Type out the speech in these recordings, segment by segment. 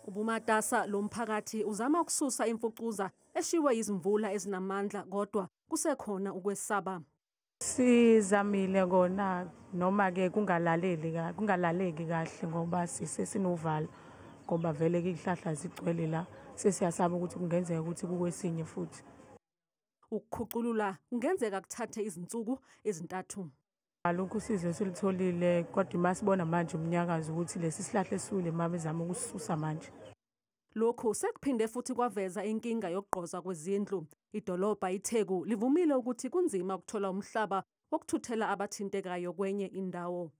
Ubumatasa lo mphakathi uzama ukususa imfucuza eshiwe izimvula ezinamandla, kodwa kusekhona ukwesaba. Sizamile kona noma ke kungalaleli kungalaleki kahle ngoba sisinovalo, ngoba vele ke izihlahla zigcwele la, sesiyasaba ukuthi kungenzeka ukuthi kukwesinye futhi. Ukukhuculula kungenzeka kuthathe izinsuku ezintathu. Alukho usizo esilutholile, kodwa masibona manje umnyakazo ukuthi lesi sihlahla esiwile mabezama ukusisusa manje. Lokhu sekuphinde futhi kwaveza inkinga yokugqoza kwezindlu. Idolobha iTheku livumile ukuthi kunzima ukuthola umhlaba wokuthuthela abathintekayo kwenye indawo.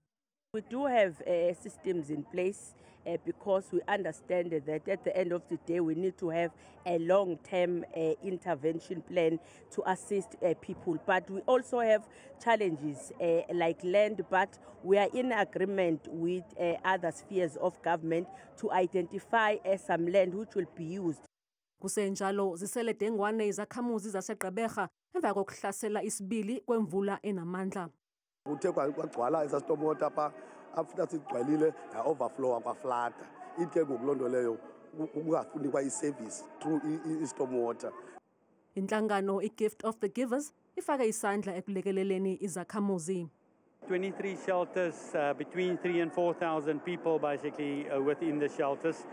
We do have systems in place because we understand that at the end of the day we need to have a long-term intervention plan to assist people. But we also have challenges like land, but we are in agreement with other spheres of government to identify some land which will be used. Kusenjalo zisele dengwane izakhamuzi zaseGqeberha emva kokuhlasela isibili kwemvula enamandla. Kuthe kwagcwala esa-storm water phaa, after sigcwalile ya-overflowa, kwaflooda. Ithi ke ngoku loo nto leyo ukungafunikwa i-service through i-storm water. Inhlangano iGift of the Givers ifake isandla ekulekeleleni izakhamuzi. 23 shelters, between 3 and 4,000 people basically within the shelters.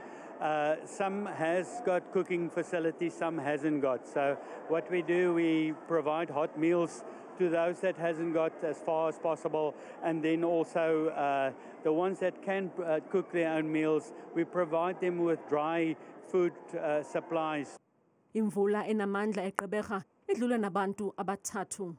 Some has got cooking facilities, some hasn't got. So what we do, we provide hot meals to those that hasn't got as far as possible, and then also the ones that can cook their own meals, we provide them with dry food supplies. Imvula enamandla eGqeberha idlule nabantu abathathu.